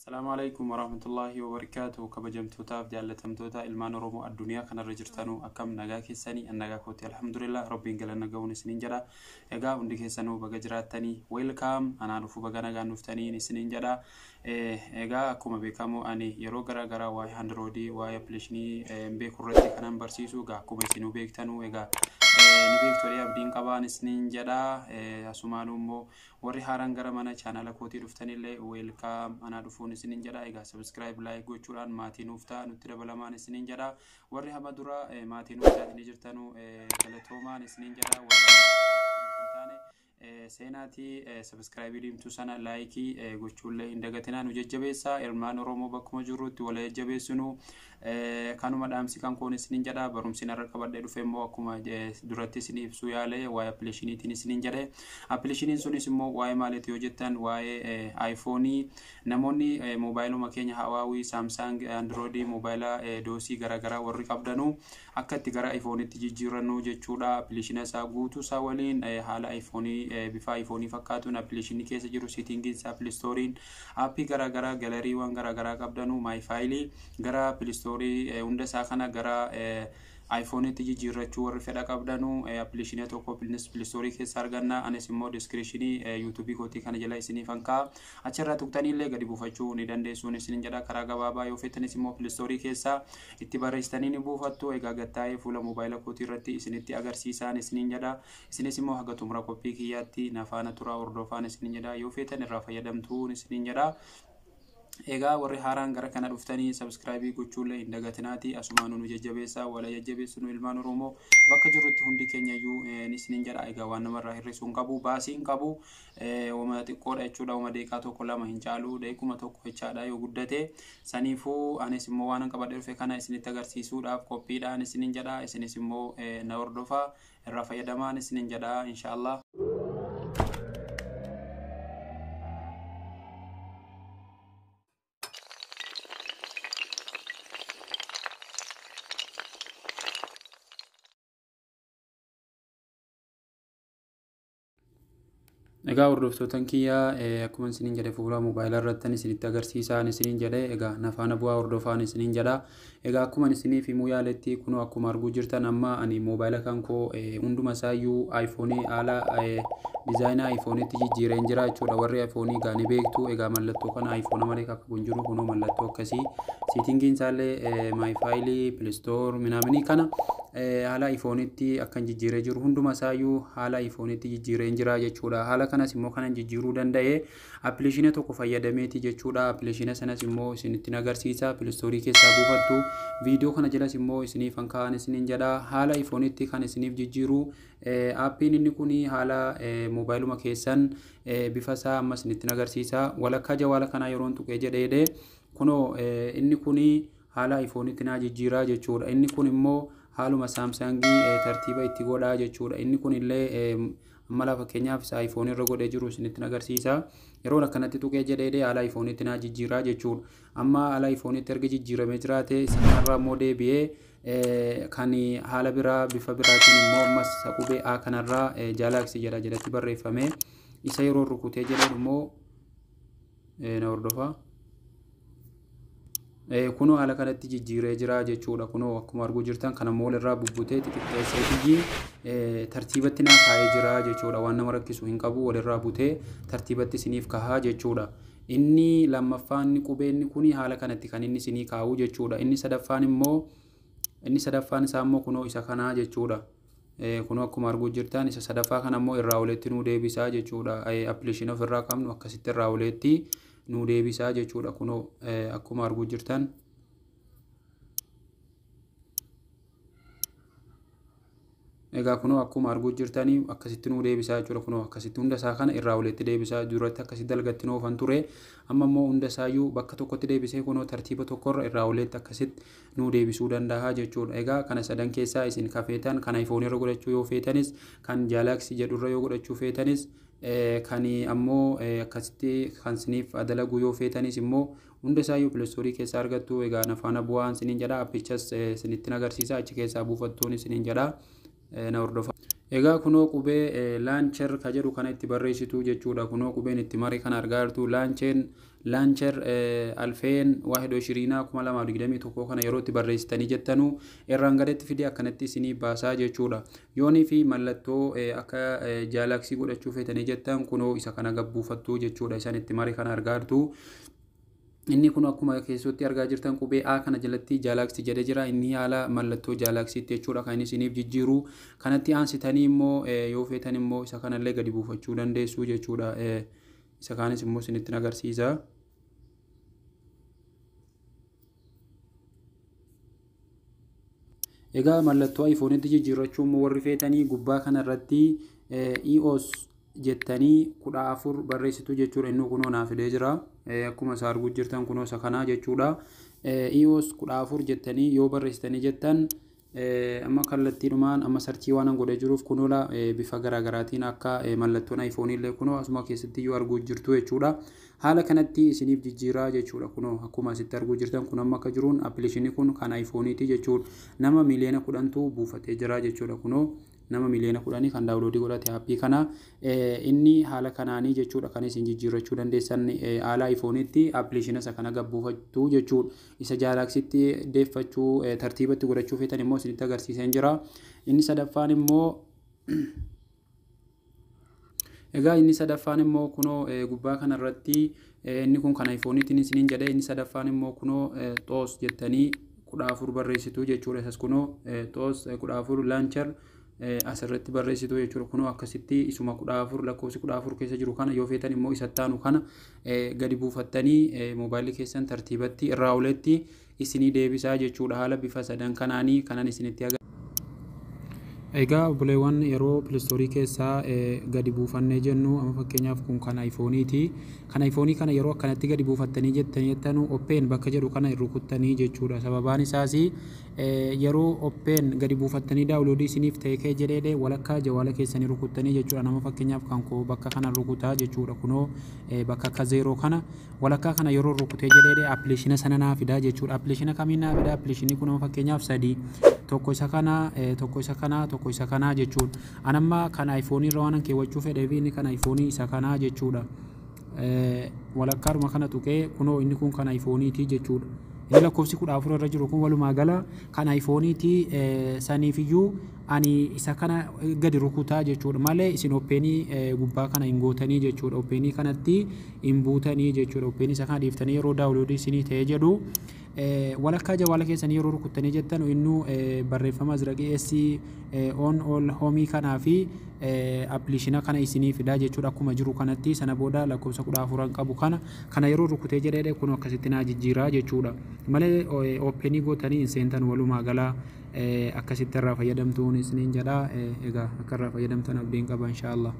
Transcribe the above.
Asalaamu alaikum warahmatullaahi wabarakaatu. Kabajamtootaaf jaallatamtoota ilmaan Oromoo addunyaa kanarra jirtanuu, akkam nagaa keessanii? An nagaa kooti, alhamdulillah, Rabbiin galanna ga'uun isiniin jedha. Egaa hundi keessanuu baga jiraattanii, welcome, anaa dhufu, baga nagaan dhuftanii isiniin jedha. Egaa akkuma beekamu ani yeroo garaa garaa waa'ee Androidii, waa'ee appilikeeshinii beeku irratti kanan barsiisu. Egaa akkuma isinuu beektanuu, egaa ni beektolee abdiin qabaan isiniin jedha. Asumaanuu immoo warri haaraan gara mana chaanala kootii dhuftanillee welcome, anaa dhufuun isiniin jedha. Egaa subscribe, like gochuudhaan maatii nuuf ta'a, nutti dabalamaan isiniin jedha. Warri hama dura maatii nuuf taatanii jirtanuu galatoomaan isiniin jedha. Warri hin taane seenaatii subscribe diimtuu sana like gochuullee hin dagatinaa, nu jajjabeessaa. Ilmaan Oromoo bakkuma jirrutti wal jajjabeessinu, kanuma dhaamsi kan koon isiniin jedha. Barumsi narra qabadhee dhufe immoo akkuma duratti isin ibsuu yaale waa'ee appilikeeshiniitiin isiniin jedhe. Appilikeeshiniin sunis immoo waa'ee maaliiti yoo jettan, waa'ee iPhoneii. Namoonni moobaayiluma keenya Huawei, Samsung, Androidii, moobaayila doosii garaagaraa warri qabdanuu akka itti gara iPhoneitti jijjiirannu jechuudha. Appilikeeshina isaa guutuu isaa waliin, haala iPhoneii, bifa iPhoneii fakkaatuun appilikeeshinii keessa jiru, settingiin isaa, Play Storeiin, aappii garaagaraa, gallerywwan garaagaraa qabdanuu, my fileii gara Play Storeii, hunda isaa kana gara iPhoneitti jijjiirrachuu warri fedha qabdanuu appilikeeshinii tokko Play Storeii keessa arganna. Anis immoo descriptionii YouTubeii kootii kana jala isiniif hankaa, achirraa tuqxaniillee gadi buufachuu ni dandeessuun isinin jedha karaa gabaabaa. Yoo feetanis immoo Play Storeii keessaa itti barreessitanii ni buufattu. Egaa gattaa'ee fuula moobaayila kootii irratti isinitti agarsiisaan isinin jedha. Isinis immoo haga xumura qophii kiyyaatti nafaana turaa, hordofaan isinin jedha. Yoo feetan irraa fayyadamtuun isinin jedha. Egaa warri haaraan gara kana dhuftanii subscribe gochuullee hin dagatinaati. Asumaanuu nu jajjabeessaa, wala jajjabeessinu ilmaan Oromoo bakka jirrutti hundi keenya iyyuu isinin jedha. Egaa waan namarraa hir'isuu hin qabu, baasii hin qabu, wama xiqqoodha jechuudha. Wama deeqaa 1, 2 hin caalu, deequma 1 jechaadha yoo guddate. Saniifuu anis immoo waan qabadhee dhufe kana isinitti agarsiisuudhaaf qophiidhaan isinin jedha. Isinis immoo na hordofaa, irraa fayyadamaan isinin jedha, inshaallah. Egaa hordoftootan kiyyaa, akkuma isiniin jedhe fuula moobaayilaa irratti isinitti agarsiisaan isiniin jedhe. Egaa nafaana bu'aa, hordofaan isiniin jedha. Egaa akkuma isiniif himuu yaaletti, kunoo akkuma arguu jirtan amma ani moobaayila kan koo hunduma isaayyuu iPhoneii, haala designaa iPhoneitti jijjiireen jira jechuudha. Warri iPhoneii egaa ni beektu. Egaa mallattoo kana iPhonea malee akka kun jiru, kunoo mallattoo akkasii, settingiin isaallee, my fileii, Play Store minaaminii kana haala iPhoneitti akkan jijjiiree jiru, hunduma isaayyuu haala iPhoneitti jijjiireen jira jechuudha. Haala kanas immoo kanan jijjiiruu danda'e appilikeeshina tokko fayyadameeti jechuudha. Appilikeeshina sanas immoo isinitti agarsiisa. Play Storeii keessaa buufattu. Viidiyoo kana jalas immoo isiniif kan kaa'an isiniin jedha. Haala iPhoneitti kan isiniif jijjiiru aappiin inni kun haala moobaayiluma keessan bifa isaa amma isinitti agarsiisa. Walakkaa jawaala kanaa yeroon tuqee jedheedhe, kunoo inni kun haala iPhoneitti naa jijjiiraa jechuudha. Inni kun immoo haaluma Samsungii tartiiba itti godhaa jechuudha. Inni kun illee mala fakkeenyaaf isa iPhone irra godhee jiru isinitti agarsiisa. Yeroon akkanatti tuqee jedhee haala iPhoneitti naa jijjiiraa jechuudha. Amma haala iPhoneitti erga jijjiiramee jiraate, isa kanarraa immoo deebi'ee kan haala biraa, bifa biraatiin immoo ammas qubee A kanarraa Galaxy jedha jalatti barreeffame. Isa yeroo rukutee jedhan immoo na hordofa. Kunoo haala kanatti jijjiiree jira jechuudha. Kunoo akkuma arguu jirtan kana mool irraa bubbutee xixiqqeessee biyyi tartiibatti naa kaa'ee jira jechuudha. Waan nama rakkisu hin qabu, walirraa butee tartiibatti isiniif kahaa jechuudha. Inni lammaffaan qubeenni kuni haala kanatti kan inni isinii kaa'u jechuudha. Inni sadaffaan immoo, inni sadaffaan isaa immoo kunoo isa kanaa jechuudha. Kunoo akkuma arguu jirtan isa sadaffaa kana immoo irraa olitti nuu deebisaa jechuudha. Appilikeeshinii ofirraa qabnu akkasitti irraa olitti nuu deebisaa jechuudha. Kunoo akkuma arguu jirtan. Egaa kunoo akkuma arguu jirtanii akkasitti nuu deebisaa jechuudha. Kunoo akkasitti hunda isaa kana irraa olitti deebisaa. Duratti akkasitti dalgatti oofan ture. Amma immoo hunda isaayyuu bakka tokkotti deebisee kunoo tartiiba tokkorra irraa olitti akkasitti nuu deebisuu danda'a jechuudha. Egaa kana sadan keessaa isin ka feetan, kan iPhone irra godhachuu yoo feetanis, kan Galaxy jedhurra yoo godhachuu feetanis, kan ammoo akkasitti kan isiniif dalaguu yoo feetanis immoo hunda isaayyuu Play Storeii keessaa argattu. Egaa nafaana bu'aan isiniin jedha. Appichas isinitti agarsiisa, achi keessaa buufattuun isiniin jedha. Na hordofa. Egaa kunoo qubee launcher ka jedhu kana itti barreessitu jechuudha. Kunoo qubeen itti mare kana argaa jirtu, launcher launcher 2021 2021 kana yeroo itti barreessitanii jettanuu irraan gadetti fidee akkanatti isinii baasaa jechuudha. Yoonii fi mallattoo akka Galaxy godhachuu feetanii jettan, kunoo isa kana gabbuufattu jechuudha. Isaan itti mare kana argaa jirtu. Inni kun akkuma keessatti argaa jirtan qubee A kana jalatti Galaxy jedhee jira. Inni haala mallattoo Galaxytti jechuudha kan inni isiniif jijjiiru. Kanatti aansitanii immoo yoo feetan immoo isa kanallee gadi buufachuu dandeessu jechuudha. Isa kaanis immoo isinitti agarsiisa. Egaa mallattoo iPhone'itti jijjiirrachuu immoo warri feetanii gubbaa kanarratti iOS jettanii 14 barreessitu jechuudha. Inni kunoo naa fidee jira. Akkuma isa arguu jirtan kunoo isa kanaa jechuudha. iOS 14 jettanii yoo barreessitanii jettan, amma kallattiidhumaan amma search waan an godhee jiruuf kunoola bifa garaagaraatiin akka mallattoon iPhone illee kunoo asuma keessatti iyyuu arguu jirtu jechuudha. Haala kanatti isiniif jijjiiraa jechuudha. Kunoo akkuma asitti arguu jirtan kun amma akka jiruun appilikeeshinii kun kan iPhone'iti jechuudha. Nama miliyoona 10tu buufatee jira jechuudha. Kunoo nama miliyoona 10 kan download godhate app kana. Inni haala kanaanii jechuudha kan isin jijjiirrachuu dandeessan, haala iPhone'itti appilikeeshina isa kana gabbuufachuu jechuudha. Isa Galaxytti deeffachuu, tartiibatti godhachuu feetan immoo isinitti agarsiiseen jira. Inni sadaffaan immoo, egaa inni sadaffaan immoo kunoo gubbaa kanarratti inni kun kan iPhone'itiin isiniin jedhe. Inni sadaffaan immoo kunoo xoos jettanii 14 barreessitu jechuudha. Isas kunoo xoos 14 launcher asirratti barreessitu jechuudha. Kunoo akkasitti isuma 14, lakkoofsi 14 keessa jiru kana yoo feetan immoo isattaanu kana gadi buufattanii moobaayilii keessan tartiibatti irraa oletti isinii deebisaa jechuudha. Haala bifa sadan kanaanii kanan isinitti agarsiisa. Egaa obboleewwan, yeroo Play Store keessaa gadi buufannee jennu, amma fakkeenyaaf kun kan iPhone'iiti. Kan iPhone'ii kana yeroo akkanatti gadi buufattanii jettanii jettanu, open bakka jedhu kana hin rukuttanii jechuudha. Sababaan isaas yeroo open gadi buufattanii download isiniif ta'e kee jedhee walakkaa jawaala keessanii rukuttanii jechuudha. Nama fakkeenyaaf kan koo bakka kana rukutaa jechuudha. Kunoo bakka akka zeeroo kana, walakkaa kana yeroo rukutee jedhee appilikeeshina sana naa fidaa jechuudha. Appilikeeshina kamiin naa fidaa? Appilikeeshinii kun amma fakkeenyaaf sadii, tokko isa kana, tokko isa kana, tokko isa kanaa jechuudha. Anamma kan iPhone irra waan keewwachuu fedheef inni kan iPhone isa kanaa jechuudha. Walakkaadhuma kana tuqee kunoo inni kun kan iPhone'iti jechuudha. Inni lakkoofsi 14 irra jiru kun walumaa gala kan iPhone'iti. Saniifiyyuu ani isa kana gadi rukutaa jechuudha malee isin open gubbaa kana hin gootanii jechuudha. Open kanatti hin buutanii jechuudha. Open isa kana dhiiftanii yeroo download isinii ta'ee jedhu walakkaa jawaala keessanii yeroo rukuttanii jettan, innuu barreeffama azraqii S on all home kanaa fi appilikeeshina kana isinii fidaa jechuudha akkuma jiru kanatti. Sana booda lakkoofsa 14 qabu kana yeroo rukutee jedhee kun akkasitti naa jijjiiraa jechuudha malee open gootanii hin seentan. Walumaa galaa akkasitti irraa fayyadamtuun isiniin jedha. Egaa akka irraa fayyadamtan abdiin qaba, inshaallah.